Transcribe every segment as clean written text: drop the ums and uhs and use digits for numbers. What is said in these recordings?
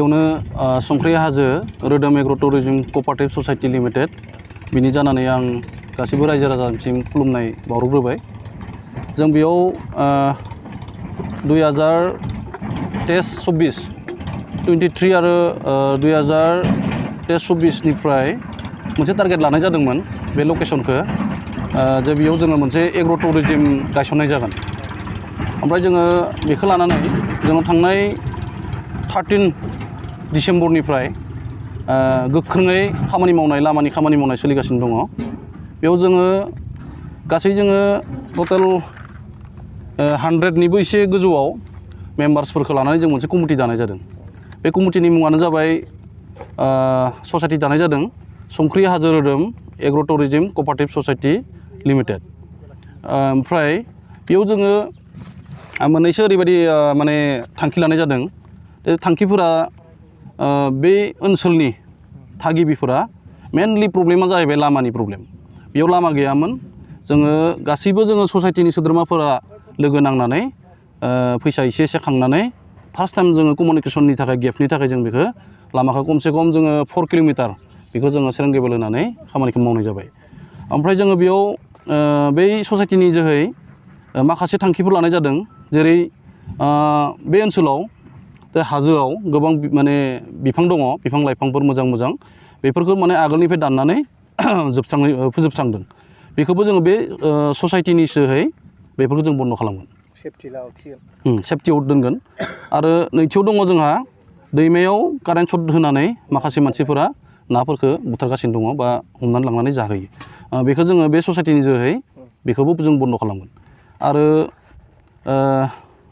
बेयावनो संख्रि हाजो रोदोम एग्र टुरिजम क'अपारेटिभ ससाइटि लिमिटेड बिनि जानानै आं गासिबो रायजो राजानिसिम खुलुमनाय बावहरग्रोबाय। जों बेयाव 2023 आरो 2024 निफ्राय मोनसे टारगेट लानाय जादोंमोन बे लकेसनखौ जे बेयाव जोङो मोनसे एग्र टुरिजम गायसननाय जागोन। ओमफ्राय जोङो बेखौ लानानै जोङो थांनाय 13 डिसेम्बरनिफ्राय गोख्रोङै खामानि मावनाय लामानि खामानि मावनाय सोलिगासिनो दङ। बेयाव जोङो गासै जोङो टटेल 100निबो एसे गोजौआव मेम्बार्सफोरखौ लानानै जों मोनसे कमिटि दानाय जादों। बे कमिटिनि मुङानो जाबाय ससाइटि दानाय जादों संख्रि हाजो रोदोम एग्र टुरिजम क'अपारेटिभ ससाइटि लिमिटेड। ओमफ्राय बेयाव जोङो मोननैसो ओरैबायदि माने थांखि लानाय जादों। बे थांखिफोरा बे ओनसोलनि थागिबिफोरा मेनलि प्रब्लेमा जाहैबाय लामानि प्रब्लेम। बेयाव लामा गैयामोन। जोङो गासैबो जोङो ससाइटिनि सोद्रोमाफोरा लोगो नांनानै फैसा एसे खांनानै फार्स्ट टाइम जोङो कमिउनिकेसननि थाखाय गेपनि थाखाय जों बेखौ लामाखौ खमसे खम जोङो 4 किल'मिटार बेखौ जोङो सेरेंगेबल होनानै खामानिखौ मावनाय जाबाय। ओमफ्राय जोङो बेयाव बै ससाइटिनि जोहै माखासे थांखिफोर लानाय जादों। जेरै बे ओनसोलाव हाजोआव गोबां माने बिफां दङ, बिफां लाइफांफोर मोजां मोजां बेफोरखौ माने आगोलनिफ्राय दाननानै फोजोबस्रांदों। बेखौबो जोङो बे ससाइटिनि जोहै बेफोरखौ जों बन्द' खालामगोन। सेफटियाव दोनगोन। आरो नैथियाव दङ जोंहा दैमायाव कारेन्ट शट होनानै माखासे मानसिफोरा नाफोरखौ बुथारगासिनो दङ बा हमनानै लांनानै जाहैयो। बेखौ जोङो बे ससाइटिनि जोहै बेखौबो जों बन्द' खालामगोन। आरो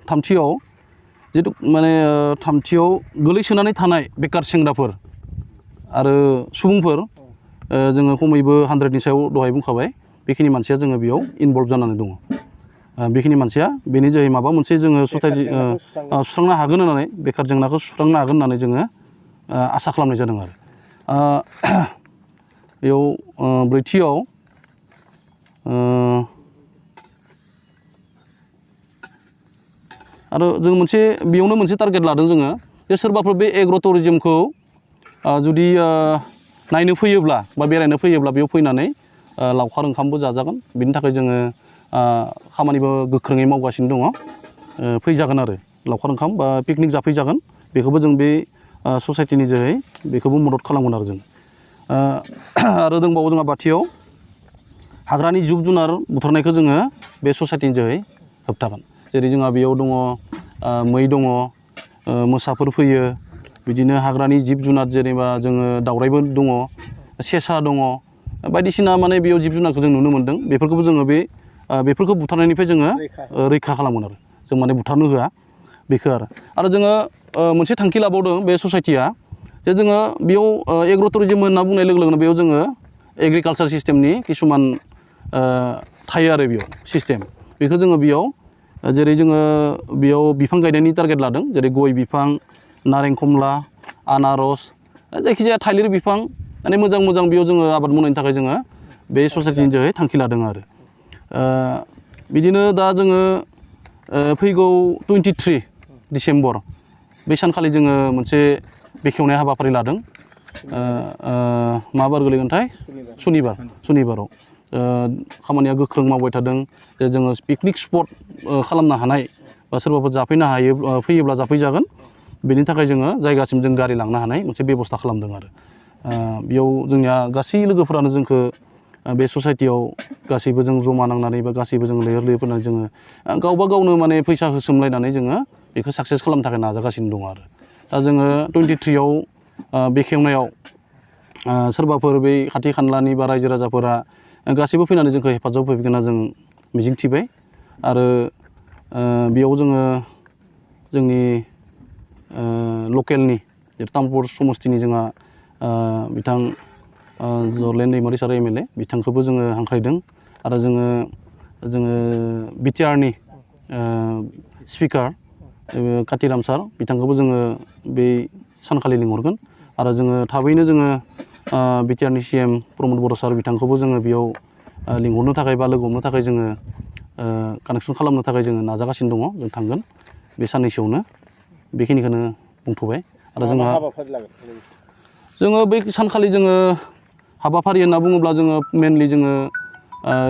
थामथियाव जिथु माने थामथियाव गोलैसोनानै थानाय बेकार सेंग्राफोर आरो सुबुंफोर जोङो खमैबो 100नि सायाव दहाय बुंखाबाय बेखिनि मानसिया जोङो बेयाव इनभल्भ जानानै दङ। बेखिनि मानसिया बेनि जोहै माबा मोनसे जोङो ससाइटि सुस्रांनो हागोन होननानै बेकार जेंनाखौ सुस्रांनो हागोन होननानै जोङो आसा खालामनाय जादों। आरो बेयाव ब्रैथियाव आरो जों बेयावनो मोनसे टारगेट लादों जोङो जे सोरबाफोर बे एग्र टुरिजमखौ जुदि नायनो फैयोब्ला बा बेरायनो फैयोब्ला बेयाव फैनानै लावखार ओंखामबो जाजागोन। बिनि थाखाय जोङो खामानिबो गोख्रोङै मावगासिनो दङ। फैजागोन आरो लावखार ओंखाम बा पिकनिक जाफैजागोन। बेखौबो जों बे ससाइटिनि जोहै बेखौबो मदद खालामगोन आरो जों। आरो दंबावो जोंहा बाथियाव हाग्रानि जिब जुनार बुथारनायखौ जोङो बे ससाइटिनि जोहै होबथागोन। जेरै जोंहा बेयाव दङ मै दङ, मोसाफोर फैयो, बिदिनो हाग्रानि जिब जुनार जेनेबा जोङो दावराइबो दङ, सेसा दङ, बायदिसिना माने बेयाव जिब जुनारखौ जों नुनो मोन्दों। बेफोरखौबो जोङो बेफोरखौ बुथारनायनिफ्राय जोङो रैखा खालामगोन आरो जों माने बुथारनो होआ बेखौ। आरो जोङो मोनसे थांखि लाबावदों बे ससाइटिया जे जोङो बेयाव एग्र टुरिजम होनना बुंनाय लोगो लोगोनो बेयाव जोङो एग्रिकालसार सिस्टेमनि किसुमान थायो आरो बेयाव सिस्टेम। बेखौ जोङो बेयाव जेरै जोङो बेयाव बिफां गायनायनि टारगेट लादों। जेरै गय बिफां, नारें खमला, आनारस, जायखिजाया थालिर बिफां माने मोजां मोजां बेयाव जोङो आबाद मावनायनि थाखाय जोङो बे ससाइटिनि जोहै थांखि लादों। आरो बिदिनो दा जोङो फैगौ 23 डिसेम्बर बे सानखालि जोङो मोनसे बेखेवनाय हाबाफारि लादों। मा बार गोलैगोनथाय? सुनिबाराव खामानिया गोख्रों मावबाय थादों जे जोङो पिकनिक स्पट खालामनो हानाय बा सोरबाफोर जाफैनो हायो फैयोब्ला जाफैजागोन। बेनि थाखाय जोङो जायगासिम जों गारि लांनो हानाय मोनसे बेब'स्था खालामदों। आरो बेयाव जोंनिया गासै लोगोफोरानो जोंखौ बे ससाइटियाव गासैबो जों जमा नांनानै बा गासैबो जों लैहोर लैहोर फैनानै जोङो गावबा गावनो माने फैसा होसोमलायनानै जोङो बेखौ साक्सेस खालामनो थाखाय नाजागासिनो दङ। आरो दा जोङो 23आव बेखेवनायाव सोरबाफोर बै खाथि खानलानि बा रायजो राजाफोरा गासैबो फैनानै जोंखौ हेफाजाब होफैगोन होनना जों मिजिंथिबाय। आरो बेयाव जोङो जोंनि लकेलनि तामुलपुर समस्तिनि जोंहा बिथां जरलेन दैमारि सार MLA बिथांखौबो जोङो हांख्रायदों। आरो जोङो BTRनि स्पिकार कातिराम सार बिथांखौबो जोङो बे सानखालि लिंहरगोन। आरो जोङो थाबैनो जोङो BTRनि CM प्रमद बर' सार बिथांखौबो जोङो बेयाव लिंहरनो थाखाय बा लोगो हमनो थाखाय जोङो कानेक्सन खालामनो थाखाय जोङो नाजागासिनो दङ। जों थांगोन बे साननैसोआवनो। बेखिनिखौनो बुंथ'बाय। आरो जोंहा हाबाफारि लागोन जोङो बै सानखालि जोङो हाबाफारि होनना बुङोब्ला जोङो मेनलि जोङो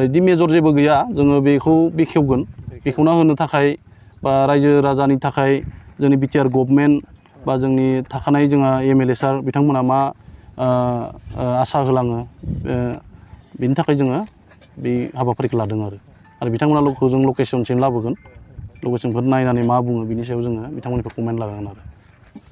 बिदि मेजर जेबो गैया जोङो बेखौ बेखेवगोन बेखेवना होनो थाखाय बा रायजो राजानि थाखाय जोंनि बिटिआर गभर्नमेन्ट बा जोंनि थाखानाय जोंहा एमएलए सार बिथांमोना मा आसा होलाङो बेनि थाखाय जोङो बे हाबाफारिखौ लादों आरो बिथांमोना जों लकेसनसिम लाबोगोन लकेसनखौ नायनानै मा बुङो बिनि सायाव जोङो बिथांमोननिफ्राय कमेन्ट लागोन आरो